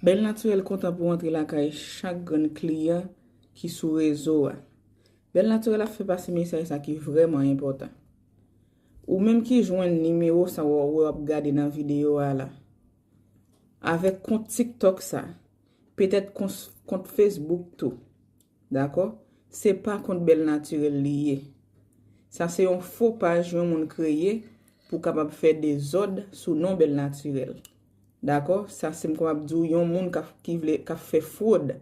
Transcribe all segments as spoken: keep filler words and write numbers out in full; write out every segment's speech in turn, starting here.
Bèl Natirèl kontan pou antre lakay chak grenn kliyan ki sou rezo a. Bèl Natirèl ap fè pase mesaj sa ki vrèman enpòtan. Ou menm ki jwenn nimewo sa w wè w ap gade nan videyo a la, avèk kont TikTok sa, petèt kont Facebook tou. Dakò? Se pa kont Bèl Natirèl li ye. Sa se yon fo paj yon moun kreye pou kapab fè dezòd sou non Bèl Natirèl. Dakò? Sa se m kapab di w yon moun k ap, ki vle, k ap fè fwod,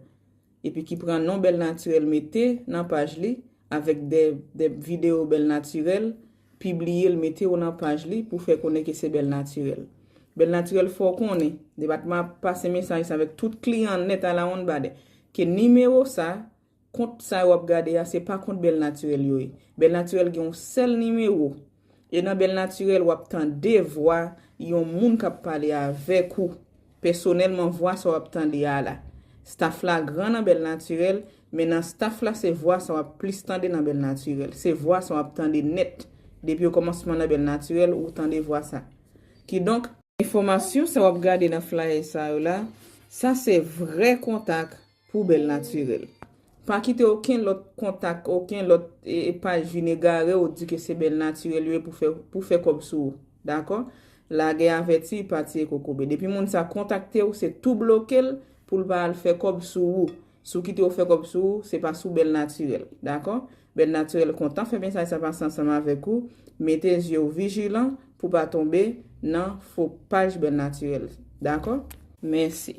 epi ki pran non Bèl Natirèl mete nan paj li, avèk de, de videyo Bèl Natirèl, pibliye l, mete yo nan paj li pou fè konnen ke se Bèl Natirèl. Bèl Natirèl fè w konnen, depatman ap pase mesaj sa avèk tout kliyan nèt alawonnbadè, ke nimewo sa, kont sa yo ap gade a, se pa kont Bèl Natirèl yo ye. Bèl Natirèl gen yon sèl nimewo. E nan Bèl Natirèl, w ap tande vwa yon moun k ap pale avèk ou. Pèsonèlman, vwa sa w ap tande a la. Staff la gran nan Bèl Natirèl, men nan staff la, se vwa sa w ap plis tande nan Bèl Natirèl. Se vwa sa w ap tande nèt. Depi okòmansman nan Bèl Natirèl, ou tande vwa sa. Kidonk, enfòmasyon sa w ap gade nan flyer sa yo la, sa se vrè kontak pou Bèl Natirèl. Pa kite okenn lòt kontak, okenn lòt, e, e, paj vin egare w, di ke se Bèl Natirèl yo ye pou fè, pou fè kòb sou ou. Dakò? Lagè avèti, pa tiye kokobe. Depi moun sa kontakte w, se tou bloke l pou l pa al fè kòb sou ou. Si w kite yo fè kòb sou ou, se pa sou Bèl Natirèl. Dakò? Bèl Natirèl kontan fè mesaj sa pase ansanm avèk ou. Mete zye w vijilan pou pa tonbe nan fo paj Bèl Natirèl. Dakò? Mèsi.